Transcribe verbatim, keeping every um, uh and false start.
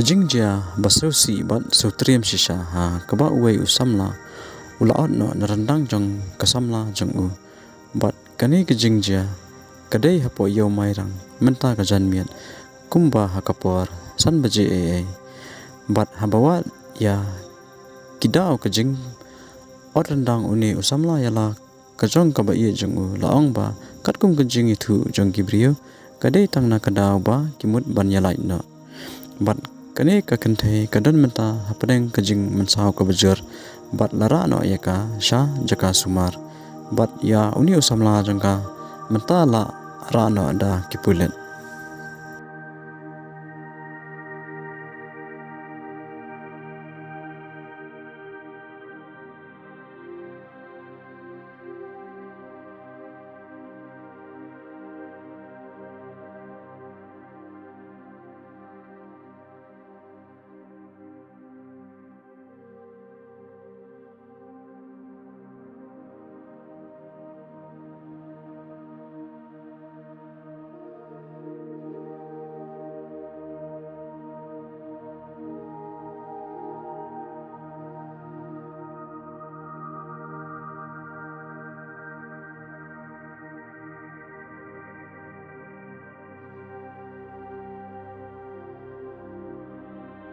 Ka jingjia ba sngewsih bad sngewtriem shisha ha kaba uwei u samla u la ot noh na ryndang jong ka samla jong u. Bad kane ka jingjia ka dei hapoh Ïew Mairang mynta ka janmiet kumba ha ka por san baje eiei. Bad haba wad ïa ki daw ka jing ot ryndang, une u samla ïa la ka jong kaba ïeit jong u la ong ba katkum ka jingïathuh jong ki briew ka dei tang na ka daw ba ki mut ban ïa lait noh. Bad kane ka kynthei ka don mynta hapdeng ka jingmynsaw kaba jur bad la rah noh ïa ka sha jaka sumar. Bad ïa une u samla jong ka mynta la rah noh da ki pulit.